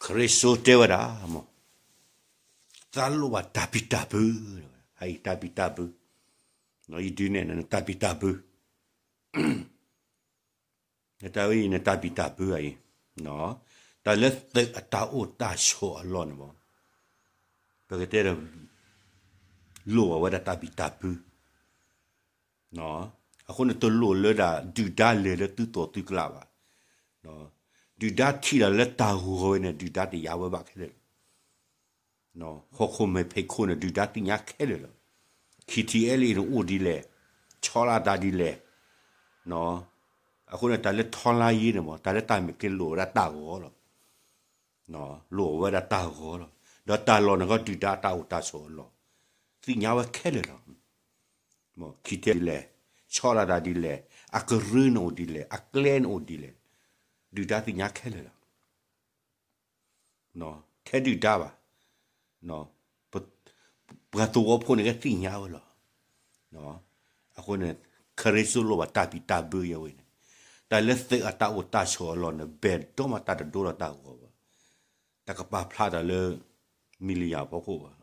ခရံာ်စိတဲဝဲဒၣ်မး, သးလိၣ်ဘၣ်တၢ်ဘံၣ်တၢ်ဘၢ, အံၤတၢ်ဘံၣ်တၢ်ဘၢ, ယဒုးနဲၣ်နတၢ်ဘံၣ်တၢ်ဘၢ, နတၢ်ဝဲအံၤ နတၢ်ဘံၣ်တၢ်ဘၢအံၤ, တၢ်လၢသုးအတၢ်အိၣ်တၢ်ဆိးအလီၢ်န့ၣ်မး, ပကတဲဒီး လိၣ်ဘၣ်ဝဲဒၣ်တၢ်ဘံၣ်တၢ်ဘၢ, အဃိန့ၣ် တလိၣ်လၢဒၣ်ဒုၣ်ဒါလဲၤလၢသုတီၤသုကျါဘၣ်, ဒုၣ်ဒါထံၣ်တၢ်လၢတၢ်ဂီၤဝဲန့ၣ် ဒုၣ်ဒါတယာ်ဝဲဘၣ်ခဲလၢာ်လီၤ. ဟီၣ်ခိၣ်မဲာ်ဖံးခိၣ်န့ၣ် ဒုၣ်ဒါသ့ၣ်ညါခဲလၢာ်လီၤ. ခံထံအဲလ့ၣ်န့ၣ်အိၣ်ဒ်လဲၣ်, ဆီလၢတၢ်ဒ်လဲၣ်, အဃိန့ၣ် တၢ်လၢထီလါယ့န့ၣ်မး တၢ်လၢတၢ်မဲာ်ချံလိၣ်ဝဲဒၣ်တၢ်ဂီၤလီၤ. လိၣ်ဝဲဒၣ်တၢ်ဂီၤလီၤ. ဒီးတၢ်လီၢ်န့ၣ်ကီဒုၣ်ဒါတၢ်အိၣ်တၢ်ဆိးအလီၢ်, သ့ၣ်ညါဝဲခဲလၢာ်လီၤ. ခံထံဒ်လဲၣ်, ဆီလၢတၢ်ဒ်လဲၣ်, အကရၢန့ၣ်အိၣ်ဒ်လဲၣ်, အကျဲန့ၣ်အိၣ်ဒ်လဲၣ်, ဒုၣ်ဒါသ့ၣ်ညါခဲလၢာ်လီၤ. ထဲဒုၣ်ဒါဘၣ်, ပှၤသဝီဖိန့ၣ်ကသ့ၣ်ညါဝဲလီၤ. အဃိန့ၣ် ခရံာ်စိလိၣ်ဘၣ်တၢ်ဘံၣ်တၢ်ဘၢယဲဝဲန့ၣ်, တၢ်လၢသုးအတၢ်အိၣ်တၢ်ဆိးအလီၢ်န့ၣ် ဘဲၣ်ဒိမးတၢ်တဒိလီၤတၢ်ဂီၤဘၣ်, တၢ်ကပာ်ဖျါတၢ်လၢ မံၤလယၢ်ဖီခိၣ်ဘၣ်.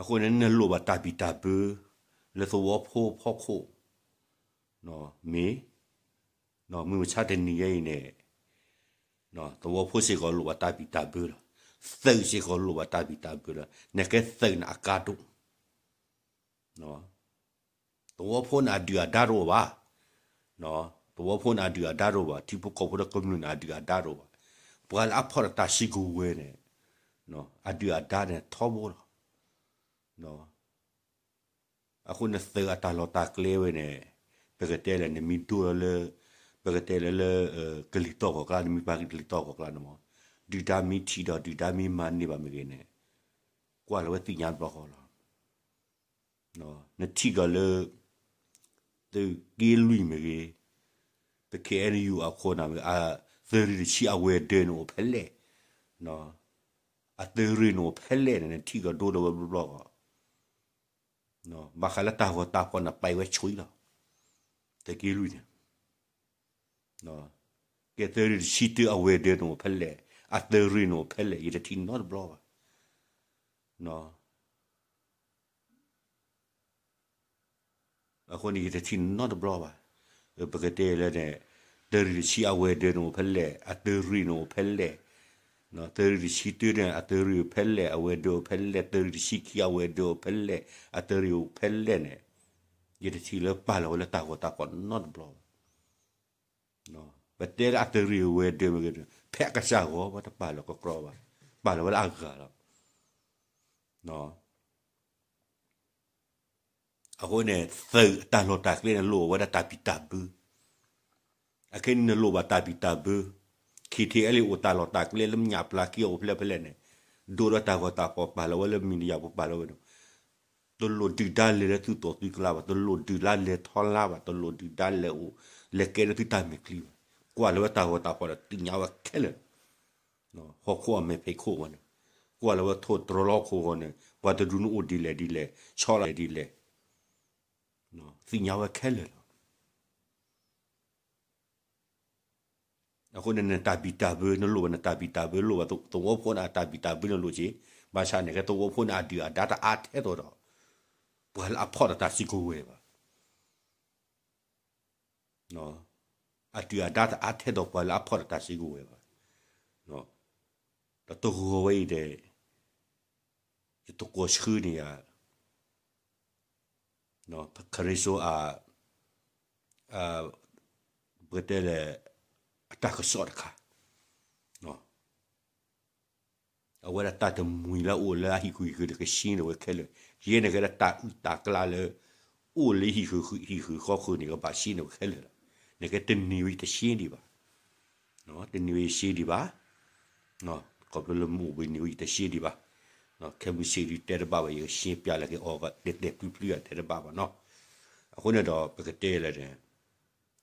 အဃိန့ၣ် နလိၣ်ဘၣ်တၢ်ဘံၣ်တၢ်ဘၢ လၢသဝီဖိဖီခိၣ်, မ့ၢ်, မုၢ်မဆါတနံၤညါအံၤန့ၣ်, သဝီဖိစ့ၢ်ကီးလိၣ်ဘၣ်တၢ်ဘံၣ်တၢ်ဘၢလီၤ. သုးစ့ၢ်ကီးလိၣ်ဘၣ်တၢ်ဘံၣ်တၢ်ဘၢလီၤ. နကဲသုးန့ၣ်အကါဒိၣ် သဝီဖိန့ၣ်အဒုၣ်အဒါတအိၣ်ဘၣ်, သဝီဖိန့ၣ်အဒုၣ်အဒါတအိၣ်ဘၣ်, ထံဖိကီၢ်ဖိဒီးကမျၢၢ်န့ၣ်အဒုၣ်အဒါတအိၣ်ဘၣ်, ပှၤလၢအဖီၣ်တၢ်စုကဝဲၤန့ၣ်, အဒုၣ်အဒါန့ၣ်ထီဘိလီၤ. အဃိန့ၣ်သုးအတၢ်လီၢ်တၢ်ကျဲဝဲန့ၣ်, ပကတဲလဲၣ် နမ့ၢ်ဒိလီၤလၢ, ပကတဲလၢလၢ, ကလံၤတီၢ်ကီၢ်ကျါ နမ့ၢ်ပှၤကလံၤတီၢ်ကီၢ်ကျါန့ၣ်မး, ဒုၣ်ဒါမ့ၢ်ထံၣ်ဒီးဒုၣ်ဒါမ့ၢ်မၤန့ၢ်ဘၣ်မ့ၢ်ဂ့ၤန့ၣ်, ကွၢ်လီၤဝဲသ့ၣ်ညါတဘျီဃီလီၤ. နထံၣ်ကီးလၢ သုးက့လွံၢ်မ့ၢ်ဂ့ၤ, ပ ခ့ၣ်အဲၣ်ယူၣ် အခိၣ်နၢ်မ့ၢ်ဂ့ၤ, အသုးရ့ၣ်တဆံအဝဲၤဒၢးန့ၣ်အိၣ်ဖဲလဲၣ်, အသုးရ့ၣ်န့ၣ်အိၣ်ဖဲလဲၣ်န့ၣ် နထံၣ်ကီးဒိလီၤဝဲတဘျီဃီ, ဘၣ်ဃးလၢတၢ်ဂီၤတၢ်ဖီၣ်န့ၣ် ပာ်ဝဲဆိလီၤ, သုးက့လွံၢ်န့ၣ် ကဲသုးရ့ၣ်တဆံတၢအဝဲၤဒၢးန့ၣ်အိၣ်ဖဲလဲၣ်, အသုးရ့ၣ်န့ၣ်အိၣ်ဖဲလဲၣ် ယတထံၣ်နီတဘျီဘၣ်. အဃိန့ၣ် ယတထံၣ်နီတဘျီဘၣ်. ပကတဲလၢန့ၣ်, သုးရ့ၣ်တဆံအဝဲၤဒၢးန့ၣ်အိၣ်ဖဲလဲၣ်, အသုးရ့ၣ်န့ၣ်အိၣ်ဖဲလဲၣ်, သုးရ့ၣ်တဆံတၢန့ၣ် အသုးရ့ၣ်အိၣ်ဖဲလဲၣ်, အဝဲၤဒၢးအိၣ်ဖဲလဲၣ်, သုးရ့ၣ်တဆံခံအဝဲၤဒၢးအိၣ်ဖဲလဲၣ်, အသုးရ့ၣ်အိၣ်ဖဲလဲၣ်န့ၣ်, ယတထံၣ်လၢပာ်လီၤဝဲလၢတၢ်ဂီၤတၢ်ဖီၣ်နီတဘျီဘၣ်. ပတဲလၢအသုးရ့ၣ်ဝဲၤဒၢးမ့ၢ်ဂ့ၤ, ဖဲအကစၢ်ဂီၤ ပတပာ်လီၤကကြီဘၣ်, ပာ်လီၤဝဲလၢအဂၤလီၤ. အဃိန့ၣ် သုးအတၢ်လီၢ်တၢ်ကျဲန့ၣ် လိၣ်ဝဲဒၣ်တၢ်ဘံၣ်တၢ်ဘၢ, အခဲအံၤန့ၣ်လိၣ်ဘၣ်တၢ်ဘံၣ်တၢ်ဘၢ, ခံထံအဲလ့ၣ်အိၣ်တၢ်လီၢ်တၢ်ကျဲလၢမညၣ်ပျၢ်ခံအိၣ်ဖဲလဲၣ်ဖဲလဲၣ်န့ၣ်, ဒိၣ်ဒီးတၢ်ဂီၤတၢ်ဖီၣ်ပာ်လီၤဝဲလၢမံၤလယၢ်ပူၤပာ်လီၤဝဲန့ၣ်, တလိၣ်ဒုၣ်ဒါလဲၤလၢသုတီၤသုကျါဘၣ်, တလိၣ်ဒုၣ်ဒါလဲၤထီလါဘၣ်, တလိၣ်ဒုၣ်ဒါလဲၤအိၣ်, လဲၤကဲလၢသုတၢ်မဲာ်ချံဘၣ်, ကွၢ်လၢဝဲတၢ်ဂီၤတၢ်ဖီၣ်ဒီးသ့ၣ်ညါဝဲခဲလၢာ်လီၤ. ဟီၣ်ခိၣ်အမဲာ်ဖံးခိၣ်ဝဲန့ၣ်, ကွၢ်လၢဝဲထိၣ်တြီလီၤဟီၣ်ခိၣ်ဂီၤန့ၣ် ပှၤတဒူန့ၣ်အိၣ်ဒ်လဲၣ်ဒ်လဲၣ်, ဆီလီၤဒ်လဲၣ်, သ့ၣ်ညါဝဲခဲလၢာ်လီၤ. အဃိန့ၣ် နတၢ်ဘံၣ်တၢ်ဘၢ နလိၣ်ဘၣ်နတၢ်ဘံၣ်တၢ်ဘၢ လိၣ်ဘၣ်သဝီဖိန့ၣ်အတၢ်ဘံၣ်တၢ်ဘၢန့ၣ်လိၣ်က့ၤ, ဘၣ်ဆၣ်န့ၣ် ကဲသဝီဖိန့ၣ်အဒုၣ်အဒါတအါထဲသိးဒီး ပှၤလၢအဖီၣ်တၢ်စုကဝဲၤဘၣ်. အဒုၣ်အဒါတအါထဲသိးပှၤလၢအဖီၣ်တၢ်စုကဝဲၤဘၣ်. ဒီးတဂီၤဝဲအံၤဒီး ယတကိးဆှၢန့ၢ်ယၤ ခရံာ်စိအ ပကတဲလဲၣ် အတၢ်ကစီၣ်တခါ, အဝဲဒၣ်တၢ်တမှံၤလၢအအိၣ်လၢအဟံၣ်ဃုာ်ဟံၣ်ဃုာ်န့ၣ် ကရှင်းန့ၢ်ဝဲခဲလၢာ်, ယဲန့ၣ်ကဲဒၣ်တၢ်အုၣ်တၢ်ကျါလၢ အိၣ်လၢဟံၣ်ဃုာ်ဟံၣ်ဃုာ်ဃီဃုာ်န့ၣ် ကဘၣ်ရှင်းန့ၢ်ဝဲခဲလၢာ်လီၤ. နကဲတနံၤဝဲယတရှင်းဒံးဘၣ် တနံၤဝဲယရှင်းဒံးဘၣ်, ခီဖျိလၢမ့ၢ်အိၣ်ဘှံးနံၤဝဲယတရှင်းဒံးဘၣ်, ခဲမုၢ်ဆ့ၣ်ဒုးတဲတဘၣ်ဘၣ် ယကရှင်းပျးလၢက့ၤအီၤ တဲတဲပျုပျုအတဲတဘၣ်ဘၣ်နီၤ. အဃိန့ၣ်ဒီး ပကတဲလဲၣ်န့ၣ်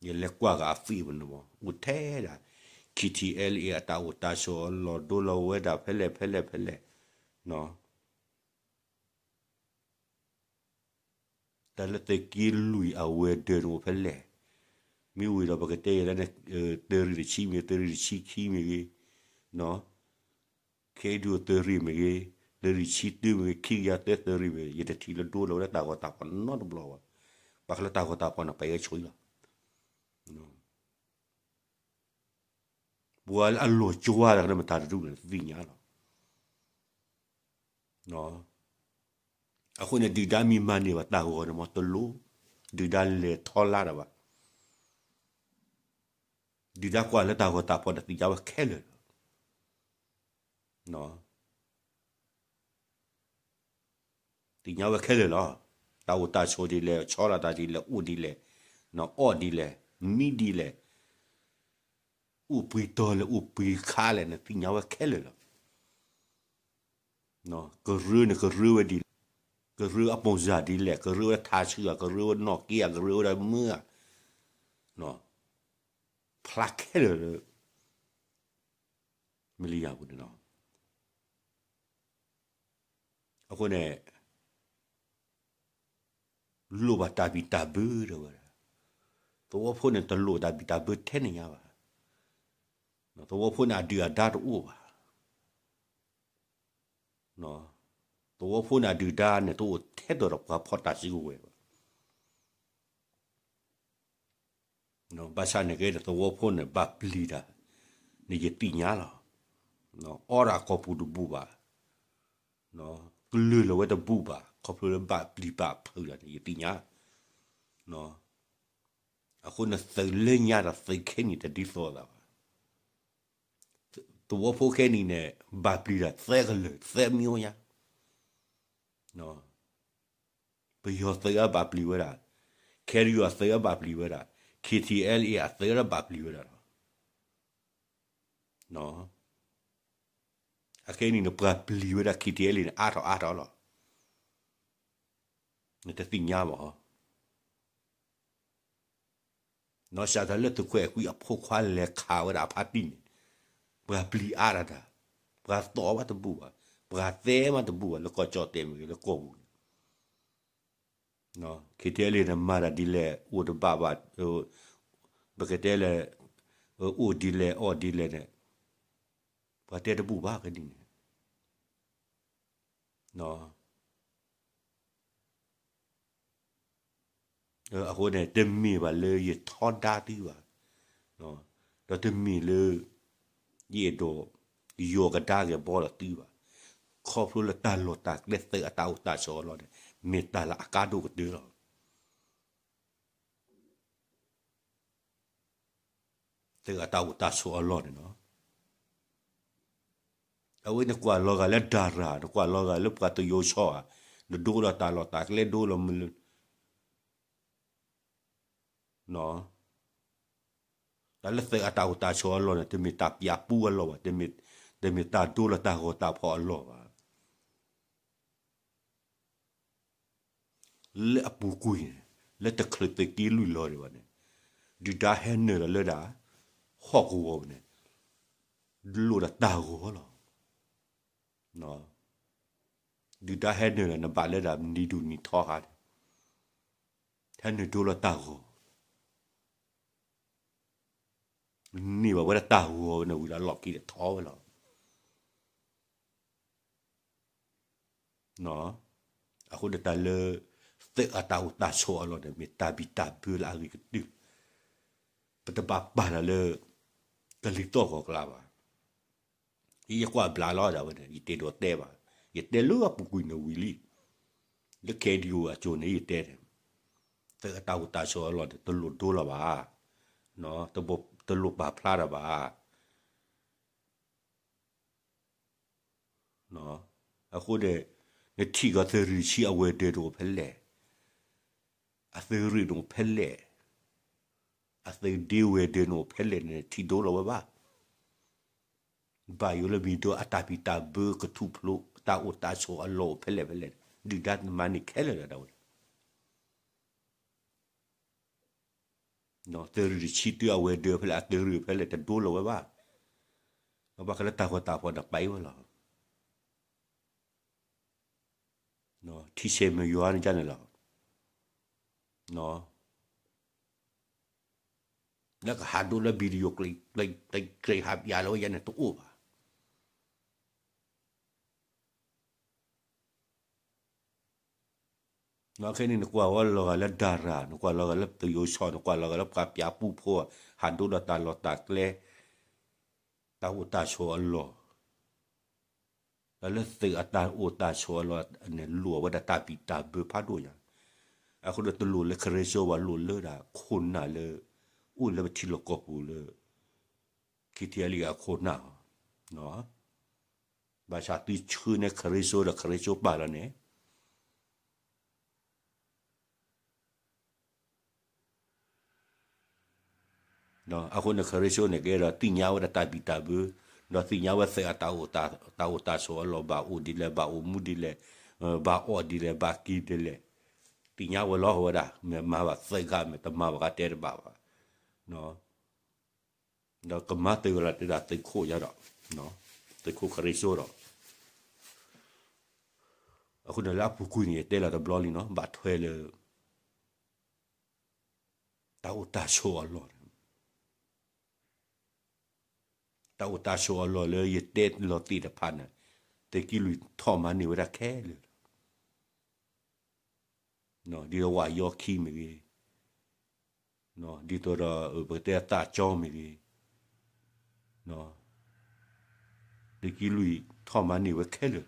ယလဲၤကွၢ်က့ၤအ Facebook န့ၣ်မး အိၣ်ထဲဒၣ် ခံထံအဲလ့ၣ်အတၢ်အိၣ်တၢ်ဆိးအလီၢ် ဒိလီၤဝဲဒၣ်ဖဲလဲၣ်ဖဲလဲၣ်ဖဲလဲၣ်, တၢ်လၢသုးက့လွံၢ်အဝဲၤဒၢးန့ၣ်အိၣ်ဖဲလဲၣ်, မ့ၢ်ဝံၤဒီးပကတဲယဲလၢ သုးရ့ၣ်တဆံမ့ၢ်ဂ့ၤ, သုးရ့ၣ်တဆံခံမ့ၢ်ဂ့ၤ, ခဲဒုးသုးရ့ၣ်မ့ၢ်ဂ့ၤ, သုးရ့ၣ်ဆံတုၤမ့ၢ်ဂ့ၤ, ခံကယၤသၢသုးရ့ၣ်မ့ၢ်ဂ့ၤ, ယတထံၣ်လၢဒိလီၤဝဲဒၣ်တၢ်ဂီၤတၢ်ဖီၣ်နီတဘျီဘၣ်. ဘၣ်ဃးလၢတၢ်ဂီၤတၢ်ဖီၣ်န့ၣ် ပှၤဟဲဆိလီၤ. ပှၤလၢအလီၤကၠွၤတၢ်န့ၣ်မတၤတဒူၣ်န့ၣ် သ့ၣ်ညါလီၤ. အဃိန့ၣ် ဒုၣ်ဒါမ့ၢ်မၤန့ၢ်ဘၣ်တၢ်ဂီၤန့ၣ် မ်တလိၣ် ဒုၣ်ဒါလဲၤထီလါတၢ်ဘၣ်. ဒုၣ်ဒါကွၢ်လၢတၢ်ဂီၤတၢ်ဖီၣ်န့ၣ် သ့ၣ်ညါဝဲခဲလၢာ်လီၤ. သ့ၣ်ညါဝဲခဲလၢာ်လီၤ. တၢ်အိၣ်တၢ်ဆိးဒ်လဲၣ်, ဆီလီၤတၢ်ဒ်လဲၣ်, အိၣ်ဒ်လဲၣ်, အီၣ်ဒ်လဲၣ်, မံဒ်လဲၣ်, အိၣ်ပှဲၤတီၤလဲၣ်, အိၣ်ပှဲၤခါလဲၣ်န့ၣ် သ့ၣ်ညါဝဲခဲလၢာ်လီၤ. ကရၢန့ၣ် ကရၢဝဲဒ်လဲၣ်, ကရၢအပူၤစၢ်ဒ်လဲၣ်, ကရၢဝဲဒၣ်ထးဆူၣ်ဧါ, ကရၢဝဲနီၣ်က့ဧါ, ကရၢဝဲဒၣ်မုၢ်ဧါ, ဖျါခဲလၢာ်လၢ မလံယၤပူၤန့ၣ်လီၤ. အဃိန့ၣ် လိၣ်ဘၣ်တၢ်ဘံၣ်တၢ်ဘၢဒီးဝဲဒၣ်, သဝီဖိန့ၣ် တလိၣ်တၢ်ဘံၣ်တၢ်ဘၢထဲန့ၣ်ညါဘၣ်. သဝီဖိန့ၣ် အဒုၣ်အဒါတအိၣ်ဘၣ်. သဝီဖိန့ၣ် အဒုၣ်ဒါန့ၣ် တအိၣ်ထဲသိးဒီးပှၤဖီၣ်တၢ်စုကဝဲၤဘၣ်. ဘၣ်ဆၣ်န့ၣ်ကဲဒီး သဝီဖိန့ၣ် ဘၣ်ပျံၤတၢ်န့ၣ် ယသ့ၣ်ညါလီၤ. အီၣ်တၢ်ကိာ်ပူၤတဘူၣ်ဘၣ်, ကလုၢ်လီၤဝဲတဘူၣ်ဘၣ်, ခီဖျိလၢဘၣ်ပျံၤဘၣ်ဖုးတၢ်န့ၣ် ယသ့ၣ်ညါ. အဃိန့ၣ် သုးလၢညါဒီးသုးခဲနံၣ်တဒ်သိးသးဘၣ်. သဝီဖိခဲနံၣ်န့ၣ် ဘၣ်ပျံၤတၢ်သၢကလုာ်သၢမံၤညါ. ပယီၤသုးအဘၣ်ပျံၤဝဲဒၣ်, ခဲဒယိၤအသုးအဘၣ်ပျံၤဝဲဒၣ်, ခ့ထံအဲလ်အ့အသုးဒီးဘၣ်ပျံၤဝဲဒၣ်လီၤ. အခဲနံၣ်န့ၣ် ပှၤပျံၤဝဲဒၣ် ခ့ထံအဲလ်အ့န့ၣ် အါထီၣ်အါထီၣ်လီၤ. နတသ့ၣ်ညါဘၣ်. နီၢ်စးထီၣ်လၢသုးခွဲးကွံအဖိခွါလဲၤခးဝဲဒၣ်အဖါတံၢ်န့ၣ်, ပှၤပျံၤအါဒၣ်တၢ်, ပှၤသီၣ်မးတဘူၣ်ဘၣ်, ပှၤသဲမးတဘူၣ်ဘၣ် လၢကီၢ်ကၠီၣ်တဲာ်မ့ၢ်ဂ့ၤ လၢကီၢ်ပူၤန့ၣ်. ခ့ထံအဲလ်အ့န့ၣ် မၤတၢ်ဒ်လဲၣ် အိၣ်တဘၣ်ဘၣ်, ပကတဲလဲၣ်, အိၣ်ဒ်လဲၣ်အီၣ်ဒ်လဲၣ်န့ၣ်, ပှၤတဲတဘူၣ်ဘၣ်ကဒ်န့ၣ်. အဃိန့ၣ် တမ့ၢ်ဘၣ်လၢယထီဒါသုဘၣ်, ဒီးတမ့ၢ်လၢ ယအဲၣ်ဒိးယီၤကဒါက့ၤဘီဒီးသုဘၣ်. ခီဖျိလၢတၢ်လီၢ်တၢ်ကျဲ သုးအတၢ်အိၣ်တၢ်ဆိးအလီၢ်န့ၣ် မ့ၢ်တၢ်လၢအကါဒိၣ်ကတၢၢ်လီၤ. သုးအတၢ်အိၣ်တၢ်ဆိးအလီၢ်န့ၣ်လီၤ. အဝဲနကွၢ်လီၤဂာ်လၢဒၤရၤ, နကွၢ်လီၤဂာ်လၢပှၤတယိၤဆီဧါ, နဒိလီၤတၢ်လီၢ်တၢ်ကျဲဒိလီၤမုၢ်လၢ်, တၢ်လၢသုးအတၢ်အိၣ်တၢ်ဆိးအလီၢ်န့ၣ် တမ့ၢ်တၢ်ပျးပူအလီၢ်ဘၣ်, တမ့ၢ်တၢ်ဒိလီၤတၢ်ဂီၤတၢ်ဖီၣ်အလီၢ်ဘၣ်. လၢအပူၤကွံာ်န့ၣ်, လၢတချုးသုးက့လွံၢ်လီၤဒံးဘၣ်န့ၣ်, ဒုၣ်ဒါဟဲနုာ်လီၤလၢဒၣ် ဟီၣ်ကဝီၤန့ၣ်, လိၣ်ဒီးတၢ်ဂီၤလီၤ. ဒုၣ်ဒါဟဲနုာ်လီၤနဘၣ်လၢဒၣ်နံၤဒူၣ်နံၤထီခါန့ၣ်, ဟဲနုာ်ဒိလီၤတၢ်ဂီၤ န့ၢ်ဘၣ်ဝဲဒၣ်တၢ်ဂီၤဝဲန့ၣ်ဝံၤဒီး လီၢ်ခံဒီးထီဝဲလီၤ. အဃိန့ၣ်တၢ်လၢ သုးအတၢ်အိၣ်တၢ်ဆိးအလီၢ်န့ၣ် မ့ၢ်တၢ်ဘံၣ်တၢ်ဘၢလၢအဂ့ၤကတၢၢ်, ပတဘၣ်ပာ်လၢ ကလံၤသီၣ်ဂီၤကျါဘၣ်. ယကွၢ်ဘျါလီၤဒၣ်ဝဲန့ၣ် ယတအဲၣ်ဒိးတဲဘၣ်, ယတဲလၢအပူၤကွံာ်န့ၣ်ဝံၤလံ, လၢ ခဲအံၤဒံး အကိၤန့ၣ် ယတဲန့ၣ်, သုးအတၢ်အိၣ်တၢ်ဆိးအလီၢ်န့ၣ် တလိၣ်ဒိလီၤဘၣ်, တလိၣ်ပာ်ဖျါတၢ်ဘၣ်. အဃိန့ၣ် နထံၣ်ကီးသုးရ့ၣ်ဆံအဝဲၤဒၢးန့ၣ်အိၣ်ဖဲလဲၣ်, အသုးရ့ၣ်န့ၣ်အိၣ်ဖဲလဲၣ်, အသုးဒ့ဝဲၤဒၢးန့ၣ်အိၣ်ဖဲလဲၣ်န့ၣ် ထံၣ်ဒိလီၤဝဲဘၣ်. ဘၣ်ယိၣ်လၢမံၤဒိ အတၢ်ဘံၣ်တၢ်ဘၢကထူၣ်ဖျိ တၢ်အိၣ်တၢ်ဆိးအလီၢ်အိၣ်ဖဲလဲၣ်ဖဲလဲၣ်, ဒုၣ်ဒါမၤန့ၢ်ခဲလၢာ်လီၤဒၣ်ဝဲ သုးရ့ၣ်တဆံတုၤအဝဲၤဒၢးဖဲလဲၣ် အသုးရ့ၣ်ဖဲလဲၣ် တဒိလီၤဝဲဘၣ်. ဘၣ်ဃးလၢတၢ်ဂီၤတၢ်ဖီၣ်န့ၣ် ပာ်အံၤဝဲလီၤ. ထံဆဲးမ့ၢ်ယွၤန့ၣ်ဒ်န့ၣ်လီၤ. လၢကဟးဒိလၢ video ကျဲ ကျဲ ကျဲဟးပၠးလၢဝဲယဲန့ၣ်တအိၣ်ဘၣ်. ခဲန့ၣ် နကွၢ်ဝဲလီၤဂာ်လၢ data, နကွၢ်လီၤဂာ်လၢသယိၤဆီ, နကွၢ်လီၤဂာ်လၢပှၤပၠးပူဖိ, ဟးဒိဒီးတၢ်လီၢ်တၢ်ကျဲ, တၢ်အိၣ်တၢ်ဆိးအလီၢ်, ဒီးလၢသုးအတၢ်အိၣ်တၢ်ဆိးအလီၢ်န့ၣ် လိၣ်ဝဲဒၣ်တၢ်ဘံၣ်တၢ်ဘၢဖးဒိၣ်ညါ. အဃိဒီးတလိၣ်လၢခရံာ်စိဝဲ လိၣ်လၢဒၣ်ခိၣ်နၢ်လၢ အိၣ်လၢပထံလီၢ်ကီၢ်ပူၤလၢ KTLA အခိၣ်နၢ်အီၤ, ဘၣ်ဆၣ်သုဆှၢန့ၢ်ခရံာ်စိဒီးခရံာ်စိပာ်လီၤန့ၣ် အဃိန့ၣ် ခရံာ်စိန့ၣ်ကဲဒီးသ့ၣ်ညါဝဲဒၣ်တၢ်ဘံၣ်တၢ်ဘၢ, ဒီးသ့ၣ်ညါဝဲသုးအတၢ်အိၣ်တၢ် တၢ်အိၣ်တၢ်ဆိးအလီၢ် ဘၣ်အိၣ်ဒ်လဲၣ် ဘၣ်အိၣ်မူဒ်လဲၣ်, ဘၣ်အီၣ်ဒ်လဲၣ် ဘၣ်က့ၤဒ်လဲၣ်, သ့ၣ်ညါဝဲလီၤဝဲဒၣ် မ့ၢ်မၤဘၣ်သုးခါ မ့ၢ်တမၤဘၣ်ခါတဲတဘၣ်ဘၣ်. ဒီးကမၤသုးကလီၤတၢ်သုးခိၣ်ယါဒီး, သုးခိၣ်ခရံာ်စိဒီး, အဃိန့ၣ်လၢအပူၤကွံာ်န့ၣ် ယတဲလီၤတဘျီလံနီၤ ဘၣ်ထွဲလၢ တၢ်အိၣ်တၢ်ဆိးအလီၢ်န့ၣ်, တၢ်အိၣ်တၢ်ဆိးအလီၢ်လၢယတဲလီၤသ့ၣ်တဖၣ်န့ၣ်, သုးက့လွံၢ်ထီၣ်မၤန့ၢ်ဝဲဒၣ်ခဲလၢာ်လီၤ. ဒ်သိးဝဲယီခံမ့ၢ်ဂ့ၤ, ဒ်သိးဒီး ပကတဲသးကၠီမ့ၢ်ဂ့ၤ, သုးက့လွံၢ်ထီၣ်မၤန့ၢ်ဝဲခဲလၢာ်လီၤ.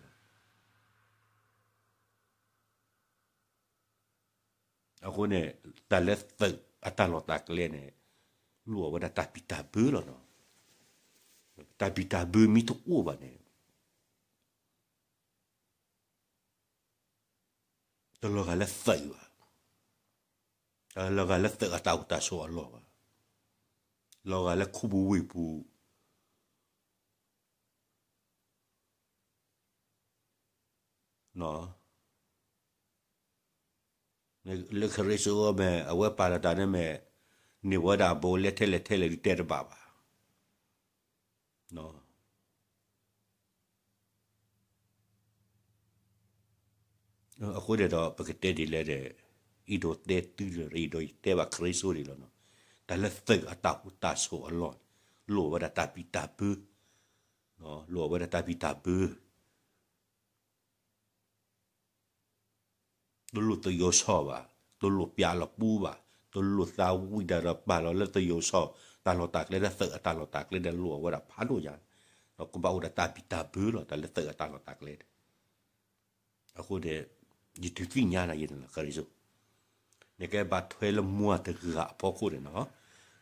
အဃိန့ၣ် တၢ်လၢသုးအတၢ်လီၢ်တၢ်ကျဲန့ၣ် လိၣ်အဝဲဒၣ်တၢ်ဘံၣ်တၢ်ဘၢလီၤနီၤ. တၢ်ဘံၣ်တၢ်ဘၢမ့ၢ်တအိၣ်ဘၣ်န့ၣ် တလီၤဂာ်လၢသုးဘၣ်, တလီၤဂာ်လၢသုးအတၢ်အိၣ်တၢ်ဆိးအလီၢ်ဘၣ်, လီၤဂာ်လၢခိပူၤဝ့ၢ်ပူၤ လၢခရံာ်စိအဂီၢ်မ့ၢ် အဝဲပာ်လီၤတၢ်န့ၣ်မ့ၢ် န့ၢ်ဝဲဒၣ်ဘိလဲထဲလဲၣ်ထဲလဲၣ်ဒုးတဲတဘၣ်ဘၣ်. အဃိန့ၣ်ဒီး ပကတဲဒ်လဲၣ်ဒီး အဲၣ်ဒိးတဲသုဒီး အဲၣ်ဒိးတဲဘၣ်ခရံာ်စိဒ်လီၤနီၤ. တၢ်လၢသုးအတၢ်အိၣ်တၢ်ဆိးအလီၢ်န့ၣ် လိၣ်ဝဲဒၣ်တၢ်ဘံၣ်တၢ်ဘၢ, လိၣ်ဝဲဒၣ်တၢ်ဘံၣ်တၢ်ဘၢ တလိၣ်သယိၤဆီဘၣ်, တလိၣ်ပၠးလီၤပူဘၣ်, တလိၣ်သးဝံၣ်တၢ်ဒီးပာ်လီၤလၢသယိၤဆီ, တၢ်လီၢ်တၢ်ကျဲလၢသုးအတၢ်လီၢ်တၢ်ကျဲဒီးလိၣ်အဝဲဒၣ်ဖးဒိၣ်ညါ, ဒီးကဘၣ်အိၣ်ဒီးတၢ်ဘံၣ်တၢ်ဘၢလီၤ တၢ်လၢသုးအတၢ်လီၢ်တၢ်ကျဲန့ၣ်. အဃိန့ၣ် ယဒုးသ့ၣ်ညါနၤယဲန့ၣ်လီၤ ခရံာ်စိ, နကဲဘၣ်ထွဲလၢမူတဂၤအဖီခိၣ်န့ၣ်နီၤ,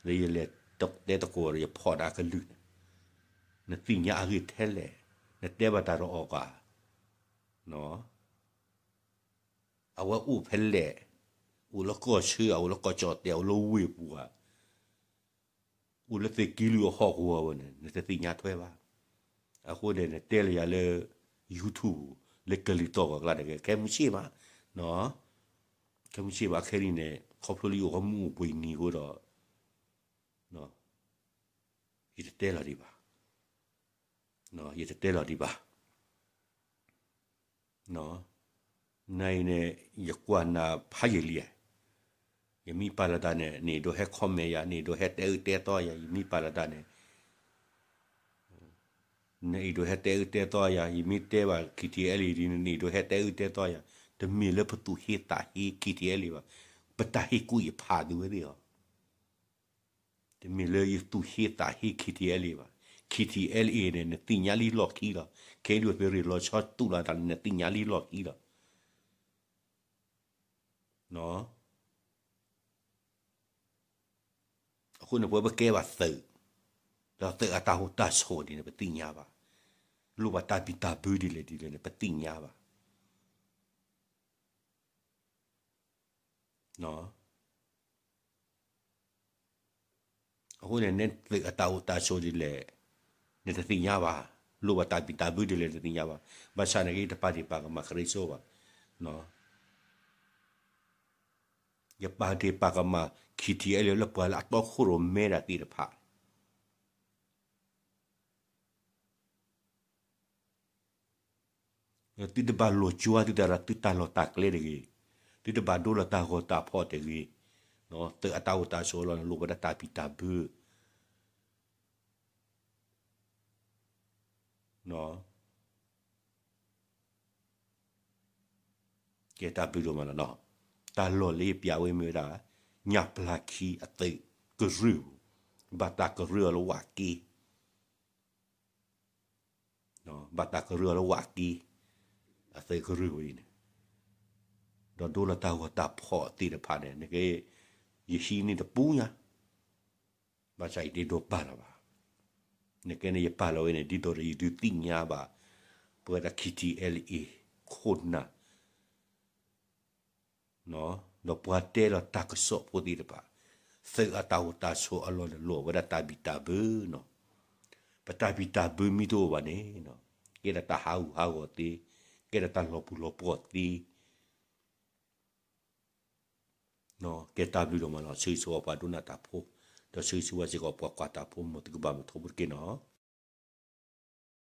လၢယလဲၤတဲသကိးဒီးယဖီၣ်နၤအကလုၢ်န့ၣ်, နသ့ၣ်ညါအဂ့ၢ်ထဲလဲၣ်, နတဲဘၣ်တၢ်တအီၣ်ဂၤ အဝဲအိၣ်ဖဲလဲၣ်, အိၣ်လၢကီၢ်ဆၢ, အိၣ်လၢကီၢ်ကၠီၣ်တဲာ်, အိၣ်လၢဝ့ၢ်ပူၤဧါ, အိၣ်လၢသုးက့လွံၢ်အဟီၣ်ကဝီၤဝဲန့ၣ် နတသ့ၣ်ညါထွဲဘၣ်. အဃိန့ၣ် နတဲလၢယၤလၢ YouTube လၢကလံၤတီၢ်ဂီၤကျါန့ၣ် ခဲမုၢ်ဆ့ၣ်မး, ခဲမုၢ်ဆ့ၣ်မးခဲအံၤန့ၣ် ခီဖျိလၢယအိၣ်ကီၢ်မုၢ်အိၣ်ဘှံးနံၤအဃိဒီး ယတတဲလီၤဒံးဘၣ်, ယတတဲလီၤဒံးဘၣ်. နအံၤန့ၣ် ယကွၢ်နၤဖးယံာ်လံဧါ, ယမ့ၢ်ပာ်လီၤတၢ်န့ၣ် နအဲၣ်ဒိးဟဲ comment ယၤ, နအဲၣ်ဒိးဟဲတဲအုၣ်တဲသီယၤ, ယမ့ၢ်ပာ်လီၤတၢ်န့ၣ် နအဲၣ်ဒိးဟဲတဲအုၣ်တဲသီယၤ, ယမ့ၢ်တဲဘၣ် KTLA ဒ်န့ၣ် နအဲၣ်ဒိးဟဲတဲအုၣ်တဲသီယၤ, တမ့ၢ်လၢပသူၣ်ဟ့သးဟ့ KTLA ဘၣ်, ပတၢ်ဟ့ၣ်ကူၣ်ယဖးသုဝဲသ့ၣ်အီၤ တမ့ၢ်လၢယသူၣ်ဟ့သးဟ့ KTLA ဘၣ်. KTLA န့ၣ် နသ့ၣ်ညါလံလီၢ်ခံလီၤ. ခဲအံၤဒ်ပရ့ၣ်လီၤဆီတူာ်လီၤတၢ်န့ၣ် နသ့ၣ်ညါလံလီၢ်ခံလီၤ. အဃိန့ၣ် ပဝဲပကဲဘၣ်သုး, ဒီးသုးအတၢ်အိၣ်တၢ်ဆိးဒ်န့ၣ် ပသ့ၣ်ညါဘၣ်. လိၣ်ဘၣ်တၢ်ဘံၣ်တၢ်ဘၢဒ်လဲၣ်ဒ်လဲၣ်န့ၣ် ပသ့ၣ်ညါဘၣ်. အဃိန့ၣ် နသုးအတၢ်အိၣ်တၢ်ဆိးဒ်လဲၣ် နတသ့ၣ်ညါဘၣ်, လိၣ်ဘၣ်တၢ်ဘံၣ်တၢ်ဘၢဒ်လဲၣ် နတသ့ၣ်ညါဘၣ်. ဘၣ်ဆၣ်န့ၣ်က့ ယတပာ်ဒ့ၣ်ပာ်ကမၣ်ခရံာ်စိဘၣ်, ယပာ်ဒ့ၣ်ပာ်ကမၣ် KTLA လၢပှၤလၢအတီခိၣ်ရိၣ်မဲတၢ်သ့ၣ်တဖၣ် သုတဘၣ်လိာ်ကွၢ်သုတၢ် သုတၢ်လီၢ်တၢ်ကျဲတဂ့ၤ, သုတဘၣ်ဒိလီၤတၢ်ဂီၤတၢ်ဖီၣ်တဂ့ၤ, သုးအတၢ်အိၣ်တၢ်ဆိးအလီၢ်န့ၣ် လိၣ်ဝဲဒၣ်တၢ်ဘံၣ်တၢ်ဘၢ ကဲတၢ်ဘျုးဒိၣ်မးလီၤနီၤ. တၢ်လီၢ်လၢယပျးဝဲမ့ၢ်ဝဲဒၣ် ညၣ်ပျၢ်ခံအသုးကရၢၢ်ပူၤ, ဘၣ်တၢ်ကရၢၢ်အီၤလၢဝးက့, ဘၣ်တၢ်ကရၢၢ်အီၤလၢဝးက့ အသုးကရၢၢ်ဝဲအံၤန့ၣ်, ဒီးဒိလီၤတၢ်ဂီၤတၢ်ဖီၣ်သ့ၣ်တဖၣ်န့ၣ် နကဲ ယဟံးန့ၢ်တပူၤညါ ဘၣ်ဆၣ်ယတဒိးပာ်လီၤဘၣ်. နကဲန့ၣ်ယပာ်လီၤဝဲန့ၣ် ဒ်သိးဒီးယဒုးသ့ၣ်ညါဘၣ် ပဝဲဒၣ် K T L A ခိၣ်နၢ် ဒီးပှၤတဲလီၤတၢ်ကစီၣ်ဖိသ့ၣ်တဖၣ်, သုးအတၢ်အိၣ်တၢ်ဆိးအလီၢ်န့ၣ် လိၣ်ဝဲဒၣ်တၢ်ဘံၣ်တၢ်ဘၢနီၤ. ပတၢ်ဘံၣ်တၢ်ဘၢမ့ၢ်တအိၣ်ဘၣ်န့ၣ်, ကဲဒီးတၢ်ဟးဂူာ်ဟးဂီၤသ့, ကဲဒီးတၢ်လီၤပူၤလီၤပှီၢ်သ့ ကဲတၢ်ဘျုးဒိၣ်မးလီၤ. ဆၢဂ့ၤဆၢဝါပှၤဒိကနၣ်တၢ်ဖိ, ဒီးဆၢဂ့ၤဆၢဝါစ့ၢ်ကီးပှၤကွၢ်တၢ်ဖိ မ်သုကဘၣ်မုာ်ထီဘိတက့ၢ်နီၤ.